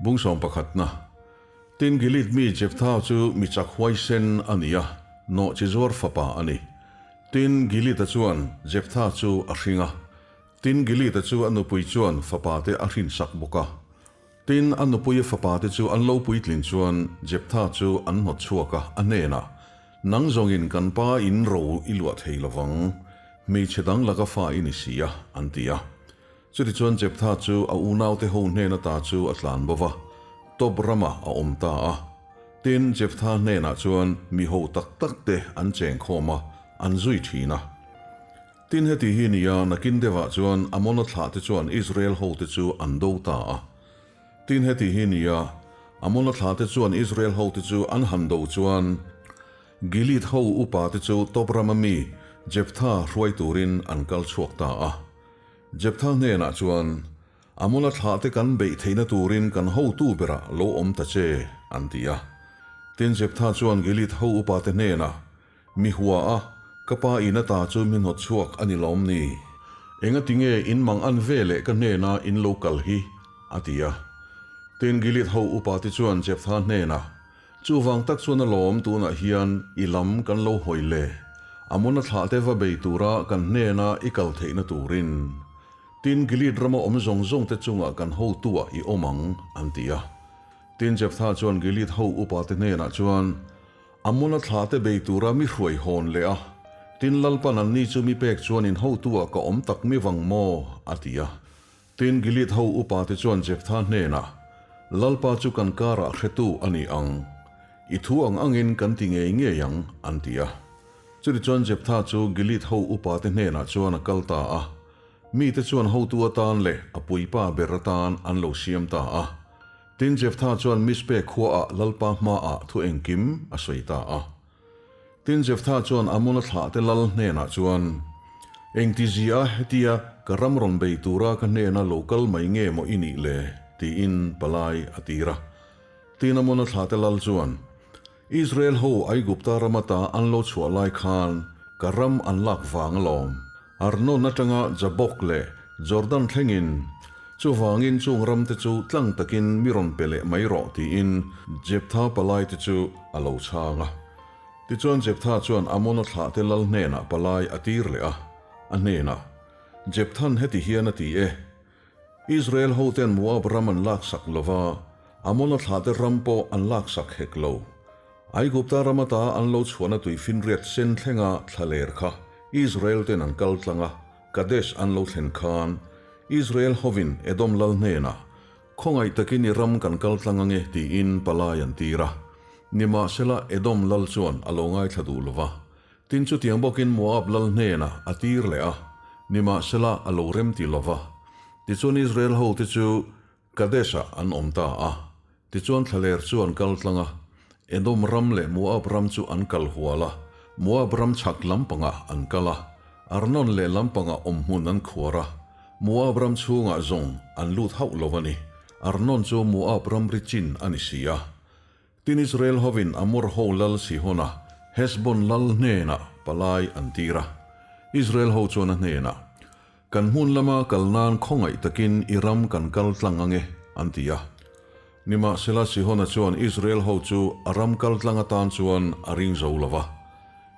Bung sawm pakhatna. Tin, Gilead mi Jephtha chu mi chak huaisen a ni a, nawhchizuar fapa a ni. Tin, Gilead-a chuan Jephtha chu a hring a. Tin, Gilead-a chu a nupui chuan fapate a hrinsak bawk a. Tin, a nupuia fapate chu an lo puitlin chuan Jephtha chu an hnawt chhuak a, a hnenah, Nang zawngin kan pa in ro i luah thei lovang, hmeichhe dang laka fa i ni si a, an ti a. Chutichuan Jephtha chu a unaute ho hnen ata chu a tlan bo va, Tob ramah a awm ta a. Tin, Jephtha hnenah chuan mi ho tak tak te an cheng khawm a, an zui thin a. Tin, heti hi nia nakin deuhah chuan Amona thlahte chuan Israel hote chu an do ta a. Tin, heti hi nia Amona thlahte chuan Israel hote chu an han do chuan Gilead ho upate chu Tob rama mi Jephtha hruai turin an kal chhuak ta a. Jephtha hnenah chuan, Amona thlahte kan beih theihna turin kan hotu berah lo awm ta che, an ti a. Tin, Jephtha chuan Gilead ho upate hnenah, Mi hua a, ka pa in ata chu mi hnawt chhuak a ni lawm ni? Engati nge in mang an ve leh ka hnena in lo kal hi? a ti a. Tin, Gilead ho upate chuan Jephtha hnenah, Chuvang tak chuan alawm tunah hian i lam kan lo hawi le, Amona thlahte va bei tura kan hnena i kal theihna turin. Tin, Gilead rama awm zawng zawngte chungah kan hotuah i awm ang, an ti a. Tin, Jephtha chuan Gilead ho upate hnenah chuan, Amona thlahte bei tura mi hruai hawn leh a, tin Lalpan anni chu mi pek chuan in hotuah ka awm tak mi vang maw? a ti a. Tin, Gilead ho upate chuan Jephtha hnenah, Lalpa chu kan karah hretu a ni ang. I thu ang angin kan ti ngei ngei ang, an ti a. Chutichuan Jephtha chu Gilead ho upate hnenah chuan a kal ta a. Mite chuan hotu atan leh a puipa ber atan an lo siam ta a. Tin, Jephtha chuan Mizpeh khuaah Lalpa hmaah thu engkim a sawi ta a. Tin, Jephtha chuan Amona thlahte lal hnenah chuan, Engtizia hetia ka ram rawn bei tura ka hnena lo kal mai nge maw i nih le? tiin palai a tir a. Tin, Amona thlahte lal chuan, Israel ho Aigupta ram ata an lo chhuah lai khan ka ram an lak vang alawm. Arnon atanga Jabok leh Jordan thlengin, chuvangin chung ramte chu tlang takin mi rawn pe leh mai rawh tiin Jephtha palaite chu a lo chhang a. Tichuan Jephtha chuan Amona thlahte lal hnenah palai a tir leh a, a hnenah, Jephthan heti hian a ti e, Israel hoten Moab ram an laksak lo va, Amona thlahte ram pawh an laksak hek lo. Aigupta ram ata an lo chhuahna tuifinriat sen thlenga thlaler kha Israel ten an kal tlang a, Kadesh an lo thlen khan Israel hovin Edom lal hnenah, Khawngaih takin i ram kan kal tlang ange tiin palai an tir a. Nimahsela Edom lal chuan a lo ngaithla duh lo va. Tin chutiang bawkin Moab lal hnenah a tir leh a, nimahsela a lo rem ti lo va. Tichuan Israel hote chu Kadesh-ah an awm ta a. Tichuan thlaler chu an kal tlang a, Edom ram leh Moab ram chu an kal hual a, Moab ram chhak lampangah an kal a, Arnon leh lampangah awmhmun an khuar a, Moab ram chhungah zawng an lut hauh lo a ni, Arnon chu Moab ramri chin a ni si a. Tin Israel hovin Amor ho lal Sihona, Hesbon lal hnenah palai an tir a. Israel ho chuan a hnenah, Kan hmun lama kal nan khawngaih takin i ram kan kal tlang ange, an ti a. Nimahsela Sihona chuan Israel ho chu a ram kal tlang atan chuan a ring zo lo va.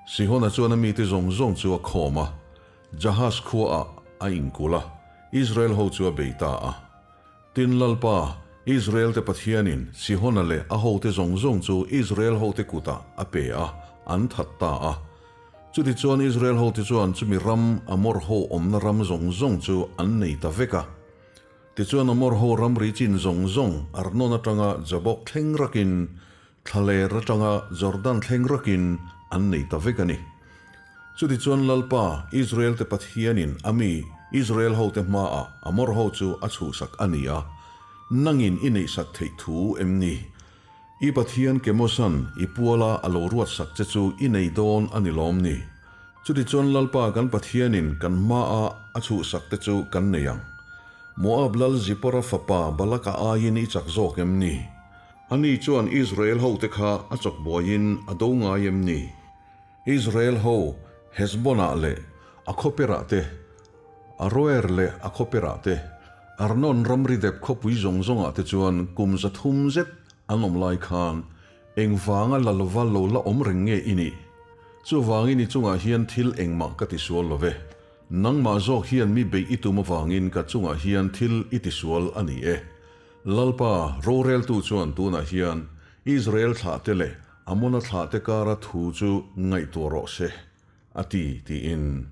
Sihona chuan a mite zawng zawng chu a khawm a, Jahaz khuaah a inkulh a, Israel ho chu a bei ta a. Tin Lalpa, Israel-te Pathianin Sihona leh a hote zawng zawng chu Israel hote kutah a pe a, an that ta a. Chutichuan Israel hote chuan chumi ram, Amor ho awmna ram zawng zawng chu an nei ta vek a. Tichuan Amor ho ramri chin zawng zawng Arnon atanga Jabok thleng rakin, Thlaler atanga Jordan thleng rakin an nei ta vek a ni. Chutichuan Lalpa, Israel-te Pathianin a mi Israel hote hmaah Amor ho chu a chhuhsak a ni a, nangin i neihsak theih thu em ni? I Pathian Kemosan i puala a lo ruatsak che chu i nei dawn a ni lawm ni? Chutichuan Lalpa kan Pathianin kan hmaah a chhuhsak te chu kan nei ang. Moab lal Zipporah fapa Balaka aiin i chak zawk em ni? Ani chuan Israel hote kha a chawkbuaiin a do ngai em ni? Israel ho Hesbon-ah leh a khawperah te, Aroer leh a khawperah te, Arnon ramri dep khawpui zawng zawngah te chuan kum 300 zet an awm lai khan engvanga la lova lo la awm reng nge i nih? Chuvangin i chungah hian thil engmah ka tisual lo ve. Nangmah zawk hian mi beih i tum avangin ka chungah hian thil i tisual a ni e. Lalpa, roreltu chuan tunah hian Israel thlahte leh Amona thlahte kara thu chu ngaihtuah rawh se, a ti, tiin.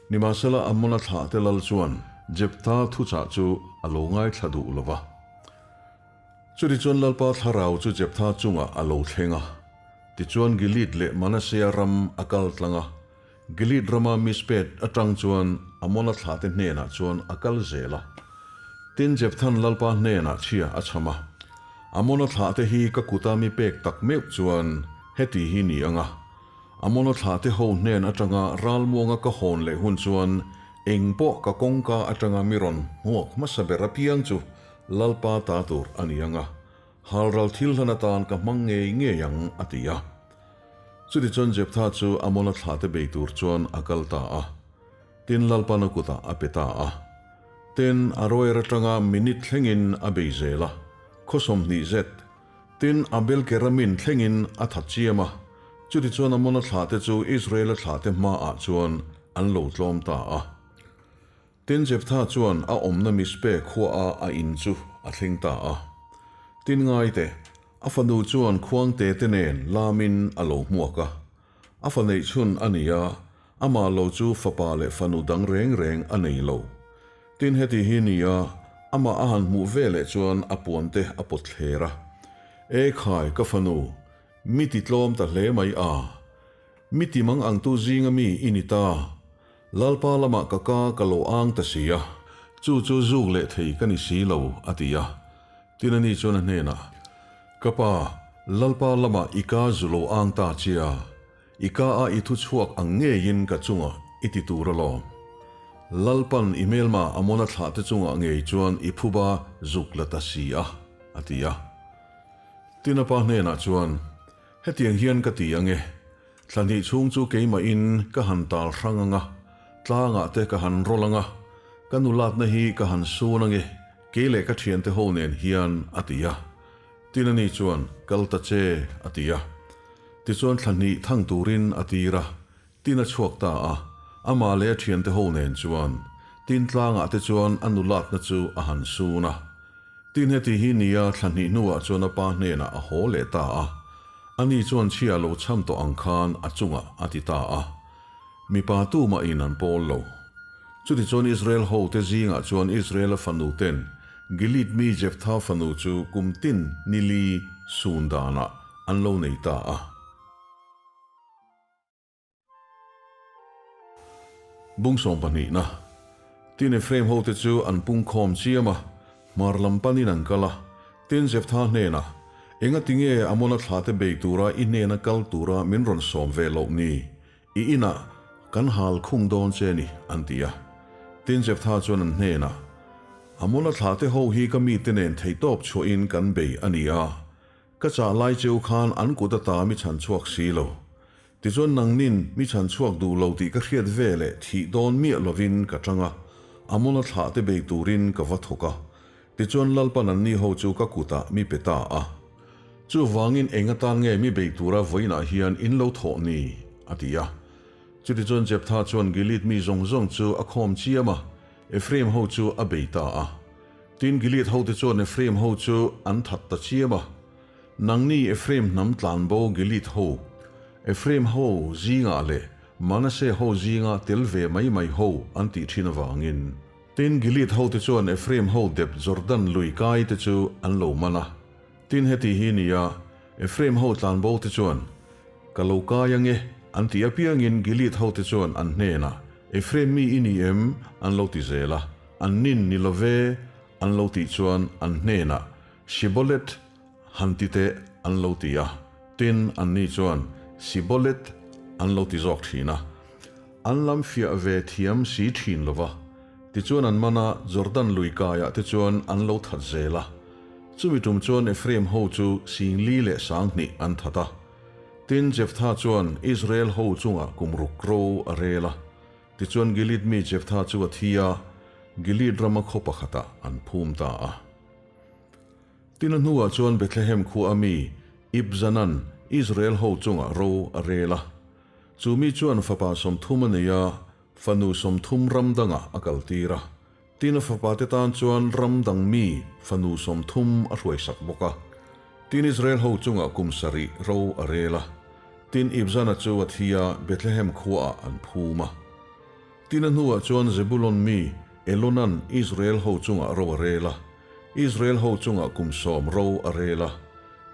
Nimahsela Amona thlahte lal chuan Jeptha thuchah chu a lo ngaithla duh lo va. Chutichuan Lalpa thlarau chu Jeptha chungah a lo thleng a, tichuan Gilead leh Manasea ram a kal tlang a, Gilead rama Mizpeh atang chuan Amona thlahte hnenah chuan a kal zel a. Tin, Jepthan Lalpa hnenah chhia a chham a, Amona thlahte hi ka kuta mi pek tak meuh chuan heti hi ni ang a, Amona thlahte ho hnen atanga ralmuanga ka hawn leh hun chuan eng pawh ka kawngka atanga mi rawn hmuak hmasa ber apiang chu Lalpa ta tur a ni ang a, halral thil hlan atan ka hmang ngei ngei ang, a ti a. Chutichuan Jeptha chu Amona thlahte bei tur chuan a kal ta a, tin Lalpan a kutah a pe ta a. Tin, Aroer atanga minute thlengin a bei zel a, khaw 20 zet. Tin, Abel Keramin thlengin a that chiam a, chutichuan Amona thlahte chu Israela thlahte hmaah chuan an lo tlawm ta a. Tin, Jeptha chuan a awmna Mizpeh khuaah a in chu a thleng ta a. Tin, ngaite, a fanu chuan khuangte te nen lamin a lo hmuak a. A fa neih chhun a ni a, amah lo chu fapa leh fanu dang reng reng a nei lo. Tin, heti hi ni a, amah a han hmuh ve leh chuan a puan te a pawt thler a. E khai, ka fanu, mi ti tlawm ta hle mai a. Mi ti mang angtu zinga mi i ni ta. Lalpa lamah ka ka ka lo ang ta si a, chu chu zuk leh thei ka ni si lo, a ti a. Tin ani chuan a hnenah, Ka pa, Lalpa lamah i ka zu lo ang ta chia, i ka a i thu chhuak ang ngeiin ka chungah i ti tur alawm. Lalpan i hmelma Amona thlahte chungah ngei chuan i phuba zuk la ta si a, a ti a. Tin a pa hnenah chuan, Hetiang hian ka ti ang e, thla hnih chhung chu keimahin ka han tal hrang ang a, tlangah te ka han rawlh ang a, ka nulatna hi ka han sun ang e, kei leh ka thiante ho nen hian, a ti a. Tin ani chuan, Kal ta che, a ti a. Tichuan thla hnih thang turin a tir a, tin a chhuak ta a, amah leh a thiante ho nen chuan tin tlangah te chuan a nulatna chu a han sun a. Tin heti hi nia thla hnih hnuah chuan a pa hnenah a haw leh ta a, ani chuan chhia lo cham tawh ang khan a chungah a ti ta a. Mipa tumahin an pawl lo. Chutichuan Israel hote zingah chuan Israela fanu ten Gilead mi Jephtha fanu chu kum tin ni li sun danah an lo nei ta a. Bung sawmpahnihna, Tin Ephraim hote chu an pungkhawm chiam a, hmar lam panin an kal a. Tin Jephtha hnenah, Engati nge Amona thlate bei tura i hnena kal tura min rawn sawm ve loh ni? I inah kan hal khung dawn che ni, an ti a. Tin Jephtha chuan an hnenah, Amona thlate ho hi ka mite nen theihtawp chhuahin kan bei a ni a, Ka chah lai cheu khan an kut ata mi chhan chhuak si lo. Tichuan nangnin mi chhan chhuak duh lo tih ka hriat ve leh thih dawn miah lovin ka tang a, Amona thlah te bei turin ka va thawk a. Tichuan Lalpan anni ho chu ka kutah mi pe ta a. Chuvangin eng atan nge mi bei tura vawiinah hian in lo thawh ni? a ti a. Chutichuan Jephtha chuan Gilead mi zawng zawng chu a khawm chiam a, Ephraim ho chu a bei ta a. Tin, Gilead hote chuan Ephraim ho chu an that ta chiam a. Nangni Ephraim hnam tlanbo Gilead ho, Ephraim ho zingah leh Manasseh ho zinga tel ve mai mai ho an tih thin avangin. Tin, Gilead hote chuan Ephraim ho dep Jordan lui kai te chu an lo man a. Tin, heti hi nia, Ephraim ho tlanbo te chuan, Ka lo kai ange, an tih apiangin Gilead hote chuan an hnenah, Ephraim mi i ni em? an lo ti zel a. An nin ni lo ve, an lo tih chuan an hnenah, Shibolet han ti teh, an lo ti a. Tin, anni chuan, Sibolet an lo ti zawk thin a. An lam fiah ve thiam si thin lo va. Tichuan an man a, Jordan lui kaiah te chuan an lo that zel a. Chumi tum chuan Ephraim ho chu 4000 leh 2000 an that a. Tin, Jephtha chuan Israel ho chungah kum ruk ro a rel a. Tichuan Gilead mi Jephtha chu a thi a. Gilead rama khaw pakhatah an phum ta a. Tin a hnuah chuan Bethlehem khua a mi Ibzanan Israel ho chungah ro a rel a. Chu mi chuan fapa 30 a nei a, fanu 30 ram dangah a kaltir a. Tin a fapate tan chuan ram dang mi fanu 30 a hruaisak bawk a. Tin Israel ho chungah kum sarih ro a rel a. Tin Ibzana chu a thi a, Bethlehem khuaah an phum a. Tin a hnuah chuan Zebulon mi Elonan Israel ho chungah ro a rel a. Israel ho chungah kum 10 ro a rel a.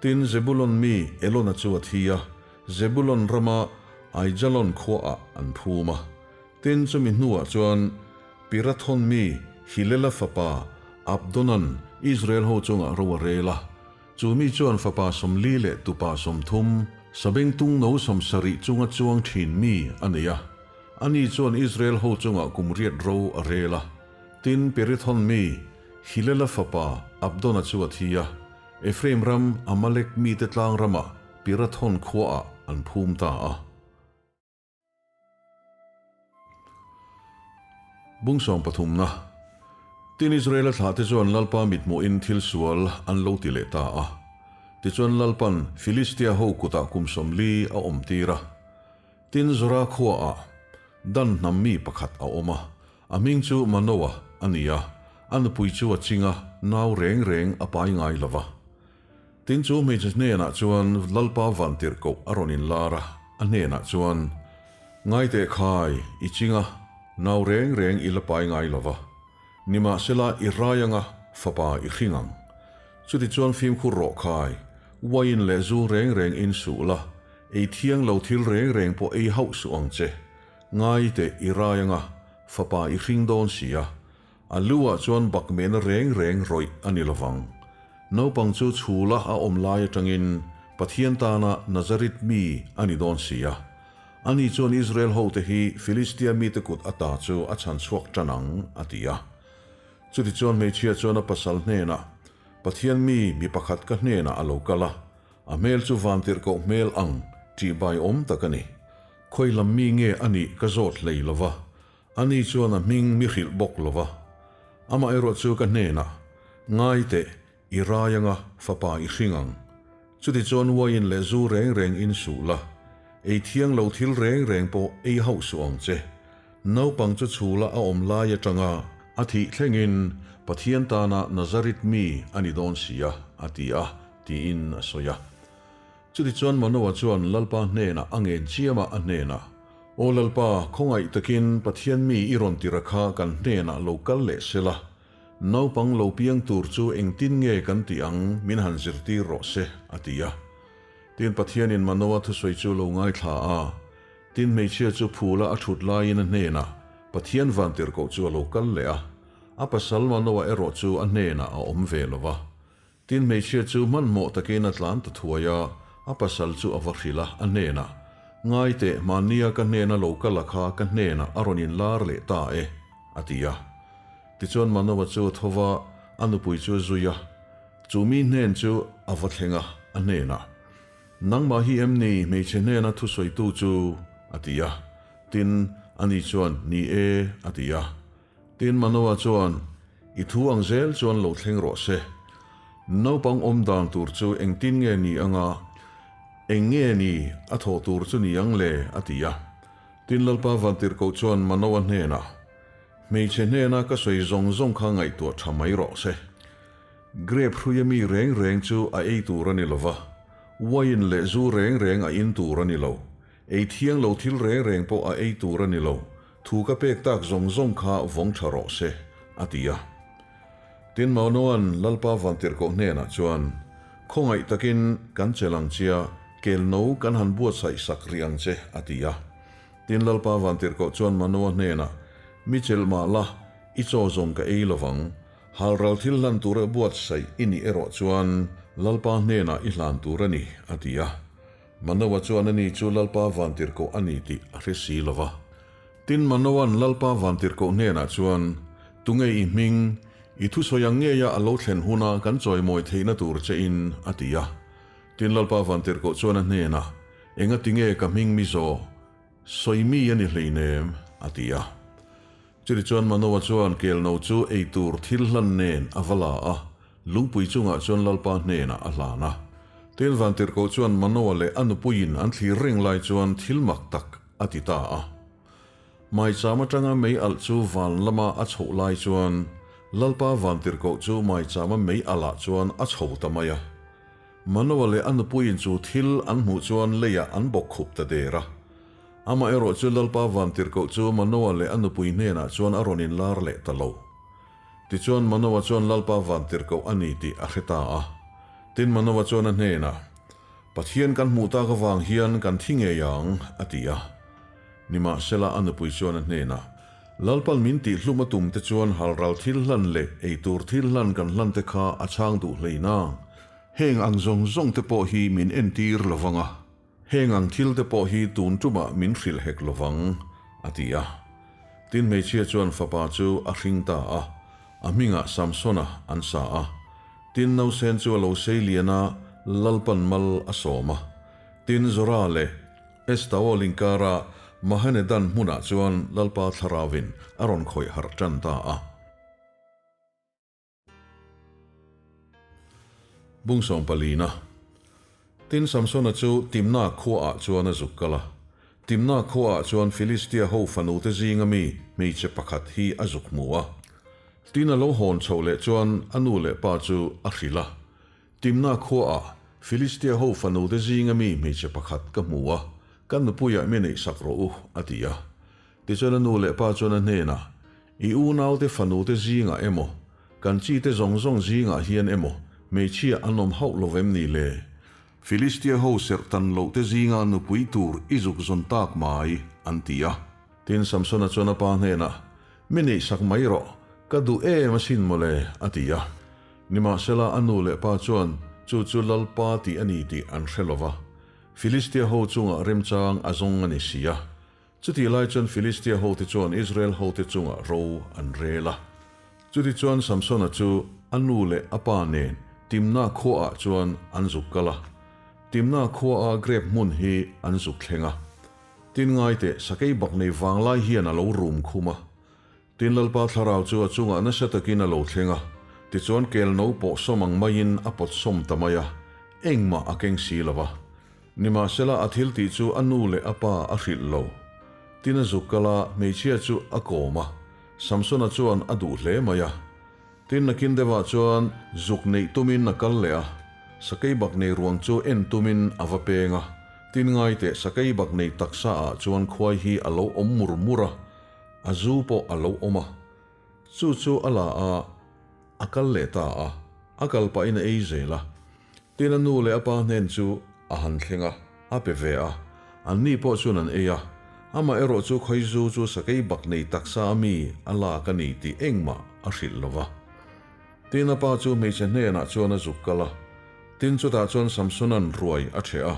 Tin Zebulon mi Elona chu a thi a, Zebulon rama Aijalon khuaah an phum a. Tin chumi hnuah chuan Pirathon mi Hilela fapa Abdonan Israel ho chungah ro a rel a. Chu mi chuan fapa 40 leh tupa 30, sabengtung no 70 chunga chuang thin mi a nei a. Ani chuan Israel ho chungah kum 8 ro a rel a. Tin Pirithon mi Hilela fapa Abdona chu a thi a. Ephraim ram Amalek mite tlang ramah Pirathon khuaah an phum ta a. Bung 13na. Tin Israela thlahte chuan Lalpa mithmuhin thil sual an lo ti leh ta a. Tichuan Lalpan Filistia ho kutah kum 40 a awm tir a. Tin Zora khuaah Dan hnam mi pakhat a awm a, a hming chu Manoa a ni a, a nupui chu a ching a, nau reng reng a pai ngai lo va. Tin chu hmeichhe hnenah chuan Lalpa vantirhkoh a rawn inlar a, a hnenah chuan, Ngaiteh khai, i ching a, nau reng reng i la pai ngai lo va. Nimahsela i rai anga fapa i hring ang. Chutichuan fimkhur rawh khai, uaiin leh zu reng reng in suh la, ei thiang lo thil reng reng pawh ei hauh suh ang che. Ngaiteh i rai anga fapa i hring dawn si a, A lu ah chuan bakmehna reng reng rawih a ni lovang. Naupang chu chhula a awm lai atangin Pathian tana Nazareth mi a ni dawn si a. Ani chuan Israel hote hi Filistia mite kut ata chu a chhan chhuak tan ang, a ti a. Chutichuan hmeichhia chuan a pasal hnenah, Pathian mi mi pakhat ka hnenah a lo kal a, a hmel chu vantirhkoh hmel ang ṭihbai awm tak a ni. Khawi lam mi nge a nih ka zawt hlei lova, Ani chuan a hming mi hrilh bawk lo va, amaherawh chu ka hnenah, Ngai teh, i rai anga fapa i hring ang. Chutichuan uaiin leh zu reng reng in suh la, ei thiang lo thil reng reng pawh ei hauh suh ang che. Naupang chu chhula a awm lai atanga a thih thlengin Pathian tana Nazareth mi a ni dawn si a, a ti a, tiin a sawi a. Chutichuan Manoa chuan Lalpa hnenah a ngen chiam a, a hnenah, Aw Lalpa, khawngaih takin Pathian mi i rawn tira kha kan hnenah lo kal leh sela, naupang lo piang tur chu engtin nge kan tih ang min han zirtir rawh se, a ti a. Tin Pathianin Manoa thusawi chu lo ngaithla a, tin hmeichhia chu phula a thut laiin a hnenah Pathian vantirhkoh chu a lo kal leh a, a pasal Manoa erawh chu a hnenah a awm ve lo va. Tin hmeichhia chu hmanhmawh takin a tlan ta thuai a, a pasal chu a va hrilh a, a hnenah, Ngai teh, hmannia ka hnena lo kal a kha ka hnenah a rawn inlar leh ta e, a ti a. Tichuan Manoa chu a tho va, a nupui chu a zui a, chu mi hnen chu a va thleng a, a hnenah, Nangmah hi em ni hmeichhe hnena thusawitu chu? a ti a. Tin, ani chuan, Ni e, a ti a. Tin Manoa chuan, I thu ang zel chuan lo thleng rawh se. Naupang awm dan tur chu engtin nge ni anga, eng nge ni a thawh tur chu ni ang le? a ti a. Tin Lalpa Vantirhkoh chuan Manoa hnenah, Hmeichhe hnena ka sawi zawng zawng kha ngaihtuah tha mai rawh se. Grape hruia mi reng reng chu a ei tur a ni lo va, wine leh zu reng reng a in tur a ni lo. Ei thiang lo thil reng reng pawh a ei tur a ni lo. Thu ka pek tak zawng zawng kha vawng tha rawh se, a ti a. Tin Maunoa'n Lalpa Vantirhkoh hnenah chuan, Khawngaih takin kan che lang chia, kel no kan han buatsaih sak rih ang che, a ti a. Tin Lalpa Vantirhkoh chuan Manoa hnenah, Mi chelh mah la, i chaw zawng ka ei lovang. Halral thil hlan tura buatsaih i nih erawh chuan Lalpa hnenah i hlan tur a ni, a ti a. Manoa chuan ani chu Lalpa Vantirhkoh a ni tih a hre si lo va. Tin Manoa'n Lalpa Vantirhkoh hnenah chuan, Tunge i hming, i thusawi ang ngeia a lo thlen huna kan chawimawi theihna tur che in, a ti a. Tin Lalpa Vantirhkoh chuan a hnenah, Enga tinge ka hming mi zaw? Sawi mi a ni hleinem, a ti a. Chutichuan Manoa chuan kelno chu ei tur thil hlan nen a va la a, lungpui chungah chuan Lalpa hnenah a hlan a. Tin, Vantirhkoh chuan Manoa leh a nupuiin an thlir reng lai chuan thil mak tak a ti ta a. Maicham atanga mei alh chu van lama a chhoh lai chuan Lalpa Vantirhkoh chu maichama mei alh ah chuan a chho ta mai a. Manoa leh a nupuiin chu thil an hmuh chuan leiah an bawk khup ta der a. Amaherawh chu Lalpa Vantirhkoh chu Manoa leh a nupui hnenah chuan a rawn inlar leh ta lo. Tichuan Manoa chuan Lalpa Vantirhkoh a ni tih a hre ta a. Tin Manoa chuan a hnenah, Pathian kan hmuh tak avang hian kan thi ngei ang, a ti a. Nimahsela a nupui chuan a hnenah, Lalpan min tihhlum a tum te chuan halral thil hlan leh eitur thil hlan kan hlan te kha a chhang duh hlei nang. Heng ang zawng zawng te pawh hi min entir lo vang a, heng ang thil te pawh hi tun tumah min hrilh hek lo vang, a ti a. Tin hmeichhia chuan fapa chu a hring ta a, a hmingah Samsona an sa a. Tin nausen chu a lo sei lian a, Lalpan mal a sawm a. Tin Zora leh Estaol inkara Mahanedan hmunah chuan Lalpa Thlarauvin a rawn khawih harh tan ta a. Bung sawmpalina Tin Samsona chu Timna khuaah chuan a zuk kal a. Timna khuaah chuan Filistia ho fanute zinga mi hmeichhe pakhat hi a zuk hmu a. Tin a lo hawn chhoh leh chuan a nu leh pa chu a hrilh a. Timna khuaah Filistia ho fanute zinga mi hmeichhe pakhat ka hmu a, ka nupuiah mi neih sak rawh u, a ti a. Tichuan a nu leh pa chuan a hnenah, I unaute fanute zingah emaw, kan chite zawng zawng zingah hian emaw hmeichhia an awm hauh lo vem ni le? Filistia ho serh tan lohte zinga nupui tur i zuk zawn tak mai, an ti a. Tin, Samsona chuan a pa hnenah, Mi neih sak mai rawh, ka duh em asin mawle, a ti a. Nimahsela, a nu leh pa chuan chu chu Lalpa tih a ni tih an hre lo va, Filistia ho chungah remchang a zawng a ni si a. Chutih lai chuan Filistia hote chuan Israel hote chungah ro an rel a. Chutichuan Samsona chu a nu leh a pa nen Timna khuaah chuan an zuk kal a. Timna khuaa grep hmun hi an zuk thleng a. Tin ngaiteh sakei bak nei vanglai hian a lo rum khum a. Tin Lalpa thlarau chu a chungah nasa takin a lo thleng a, tichuan kel no pawh sawm ang maiin a pawt sawm ta mai a, engmah a keng si lo va. Nimahsela a thil tih chu a nu leh a pa a hrilh lo. Tin a zuk kal a, hmeichhia chu a kawm a, Samsona chuan a duh hle mai a. Tin nakin deuhah chuan zuk neih tumin a kal leh a, sakei bak nei ruang chu en tumin a va peng a. Tin ngaiteh sakei bak nei taksa ah chuan khuai hi a lo awm mur mur a, A zu pawh a lo awm a, chu chu a la a, a kal leh ta a, a kal pahin a ei zel a. Tin a nu leh a pa hnen chu a han thleng a, a pe ve a, anni pawh chuan an ei a. Amah erawh chu khawi zu chu sakei bak nei taksa a mi a lak a ni tih engmah a hrilh lo va. Tin a pa chu hmeichhe hnenah chuan a zuk kal a, tin chutah chuan Samsona'n ruai a ṭheh a,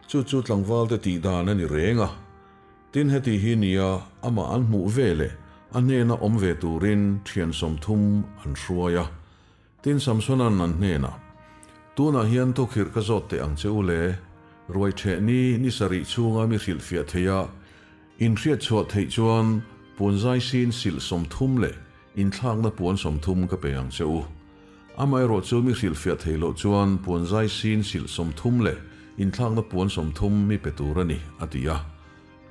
chu chu tlangvalte tih dan a ni reng a. Tin heti hi nia amah an hmuh ve leh a hnena awm ve turin thian 30 an hruai a. Tin Samsona'n an hnenah, Tunah hian thukhirh ka zawt teh ang che u le, ruai ṭheh ni ni sarih chhunga mi hrilhfiah theih a, inhriat chhuah theih chuan puanzai sin silh 30 leh inthlakna puan 30 ka pe ang che u. Amaherawh chu mi hrilhfiah theih loh chuan puanzai sin silh 30 leh inthlakna puan 30 mi pe tur a ni, a ti a.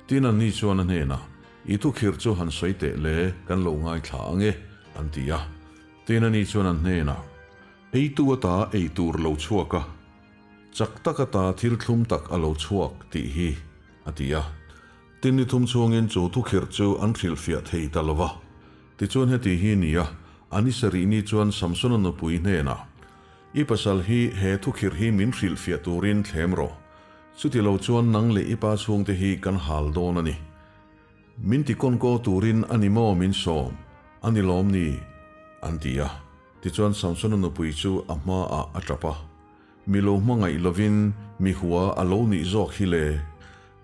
Tin anni chuan a hnenah, I thukhirh chu han sawi teh le, kan lo ngaithla ang e, an ti a. Tin ani chuan an hnenah, Eitu ata ei tur lo chhuak a, chak tak ata thil thlum tak a lo chhuak tih hi, a ti a. Tin ni thum chhungin chu thukhirh chu an hrilhfiah thei ta lo va. Tichuan heti hi ni a, a ni sarih ni chuan Samsona nupui hnenah, I pasal hi he thukhirh hi min hrilhfiah turin thlem rawh. Chuti lo chuan nang leh i pa chhungte hi kan hal dawn a ni. Min ti kawnkaw turin a ni maw min sawm? A ni lawm ni? an ti a. Tichuan Samsona nupui chu a hmaah a tap a. Mi lo hmangaih lovin mi hua a lo nih zawk hi le.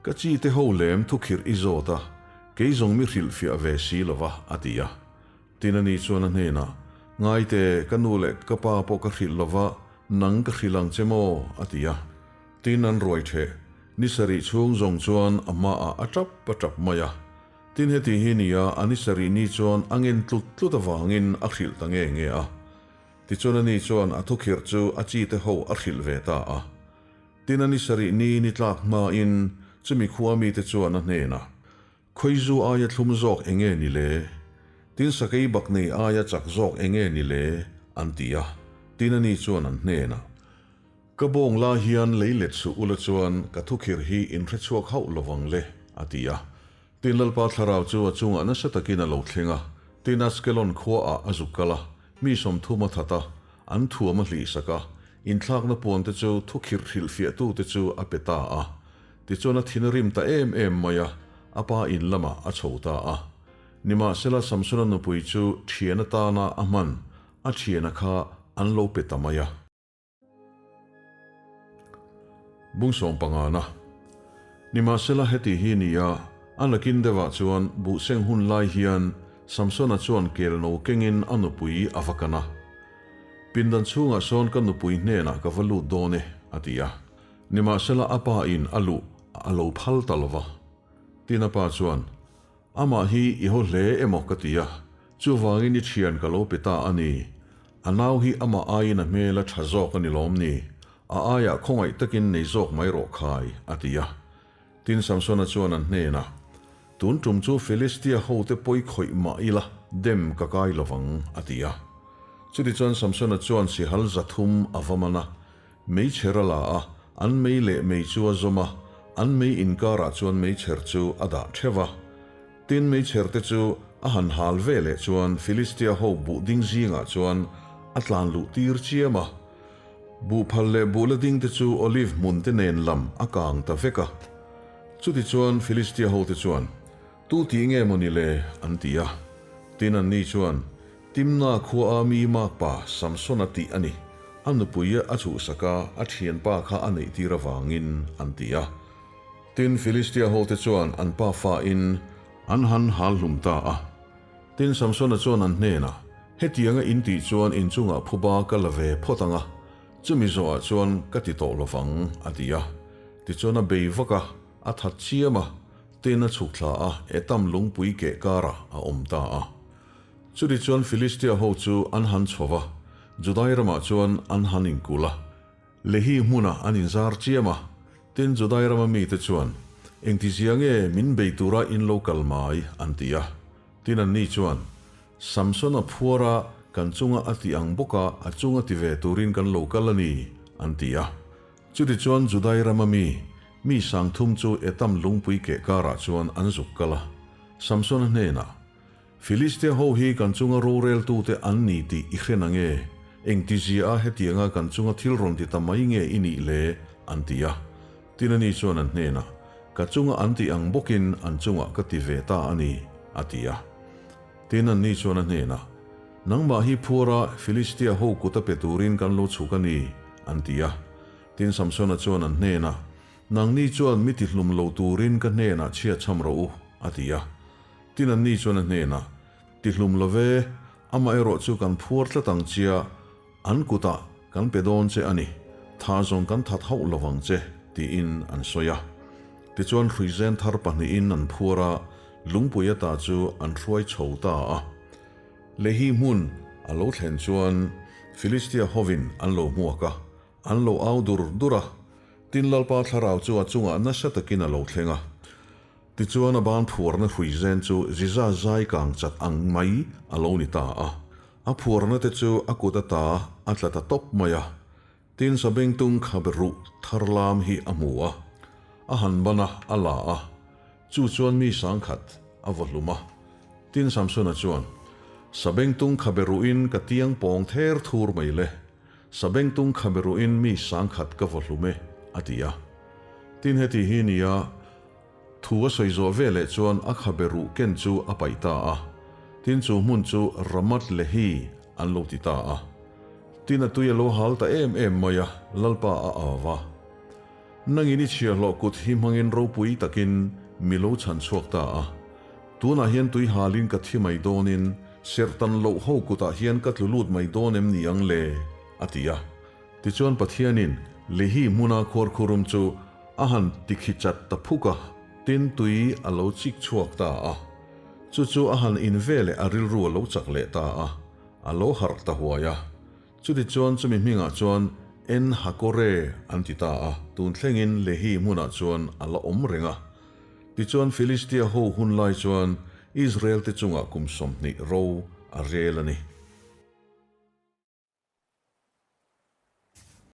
Ka chi te ho lem thukhirh i zawt a, kei zawng mi hrilhfiah ve si lo va, a ti a. Tin ani chuan a hnenah, Ngaite, ka nu leh ka pa pawh ka hrilh lo va, nang ka hrilh ang che maw? a ti a. Tin an ruai theh. Ni sarih chhung zawng chuan a hmaah a tap a tap mai a. Tin heti hi nia a ni sarih ni chuan a ngen tlut tlut avangin a hrilh ta nge nge a. Tichuan ani chuan a thukhirh chu a chite ho a hrilh ve ta a. Tin a ni sarih ni ni tlak hmain chumi khua mite chuan a hnenah, Khawizu aia thlum zawk enge ni le? Tin sakei bak nei aia chak zawk enge ni le? an ti a. Tin ani chuan an hnenah, Ka bawng la hian lei let suh ula chuan ka thukhirh hi in hrechhuak hauh lovang le, a ti a. Tin Lalpa thlarau chu a chungah nasa takin a lo thleng a, tin Askelon khuaah a zuk kal a, mi 30 a that a, an thuam a hlihsak a, inthlakna puan te chu thukhirh hrilhfiahtute chu a pe ta a. Tichuan a thin a rim ta em em mai a, a pa in lamah a chho ta a. Nimahsela Samsona nupui chu thian atana a hman a thiana kha an lo pe ta mai a. Bung sawm pangana. Nimahsela heti hi ni a, a nakin deuhah chuan buhseng hun lai hian Samsona chuan kel no kengin a nupui a va kan a. Pindan chhungah sawn ka nupui hnenah ka va lut dawn e, a ti a. Nimahsela a pa in a luh a lo phal ta lova. Tin a pa chuan, Amah hi i haw hle emaw ka ti a, chuvangin i thian ka lo pe ta a ni. A nau hi amah aiin a hmel a tha zawk a ni lawm ni? A aiah khawngaih takin nei zawk mai rawh khai, a ti a. Tin Samsona chuan an hnenah, Tun tum chu Filistia hote pawi khawih mah ila dem ka kai lovang, a ti a. Chutichuan Samsona chuan sihal 300 a va man a, Meichher a la a, an mei leh mei chu a zawm a, an mei inkarah chuan meichher chu a dah theuh a. Tin, meichher te chu a han hal ve leh chuan Filistia ho buh ding zingah chuan a tlan luh tir chiam a. Buh phal leh buh la ding te chu olive hmun te nen lam a kang ta vek a. Chutichuan Filistia ho te chuan, Tu tih nge maw ni le? an ti a. Tin, anni chuan, Timna khua a mi makpa Samsona tih a ni. A nupui a chhuhsak a, a thianpa kha a neihtir avangin an ti a. Tin, Filistia hote chuan an pa fain an han hal hlum ta a. Tin, Samsona chuan an hnenah, Hetianga in tih chuan in chungah phuba ka la ve phawt ang a, chumi zawhah chuan ka ti tawh lovang, a ti a. Tichuan a bei vak a, a that chiam a, tin a chhuk thla a, Etam lungpui keh karah a awm ta a. Chutih chuan Filistia ho chu an han chho va, Judai ramah chuan an han inkulh a. Lehi hmunah an inzar chiam a, tin Judai rama mite chuan, Engtizia nge min bei tura in lo kal mai? an ti a. Tin anni chuan, Samsona phuara kan chunga a ti ang bawka a chunga ti ve turin kan lo kal a ni, an ti a. Chutichuan Judai rama mi, mi 3000 chu Etam lungpui keh karah chuan an zuk kal a. Samsona hnenah, Filistia ho hi kan chunga roreltute an ni tih i hre na nge? Engtizia a hetianga kan chunga thil rawn ti ta mai nge i nih le? an ti a. Tin ani chuan an hnenah, Ka chunga an tih ang bawkin an chungah ka ti ve ta a ni, a ti a. Tin anni chuan a hnenah, Nangmah hi phuara Filistia ho kuta pe turin kan lo chhuk a ni, an ti a. Tin Samsona chuan an hnenah, Nangni chuan mi tihlum lo turin ka hnenah chhiatchham rawh u, a ti a. Tin anni chuan a hnenah, Tihlum lo ve, amaherawh chu kan phuar tlat ang chia, an kutah kan pe dawn che a ni, tha zawng kan that hauh lo vang che, tiin an sawi a. Tichuan hruizen thar pahnihin an phuar a, lungpui ata chu an hruai chho ta a. Lehi hmun a lo thlen chuan Filistia hovin an lo hmuak a, an lo au dur dur a. Tin Lalpa thlarau chu a chungah nasa takin a lo thleng a. Tichuan a ban phuarna hruizen chu ziza zai kang chat ang mai a lo ni ta a. A phuarna te chu a kut ata a tla ta tawp mai a. Tin sabengtung khabe ruh thar lam hi a hmu a. A han ban a, a la a. Chu chuan mi 10,000 a vaw hlum a. Tin Samsona chuan, Sabengtung khabe ruhin ka tiang pawng ther thur mai le. Sabengtung khabe ruhin mi 10,000 ka vaw hlum e, a ti a. Tin heti hi nia, Thu a sawi zawh veleh chuan a khabe ruh ken chu a paih ta a, tin chu hmun chu Ramath Lehi an lo ti ta a. Tin a tui a lo hal ta em em mai a, Lalpa a au va. Nangin i chhiahhlawh kut hi hmangin ropui takin mi lo chhan chhuak ta a. Tunah hian tui halin ka thi mai dawnin serhtan loh ho kutah hian ka tlu lut mai dawn em ni ang le? a ti a. Tichuan Pathianin Lehi hmuna khuarkhurum chu a han tikhi chat ta phuk a, tin tui a lo chik chhuak ta a. Chu chu a han in veleh a rilru a lo chak leh ta a, a lo harh ta huai a. Chutichuan chumi hmingah chuan En Hakore an ti ta a, tun thlengin Lehi hmunah chuan a la awm reng a. Tichuan Philistia ho hun lai chuan Israel te chungah kum 20 ro a rel a ni.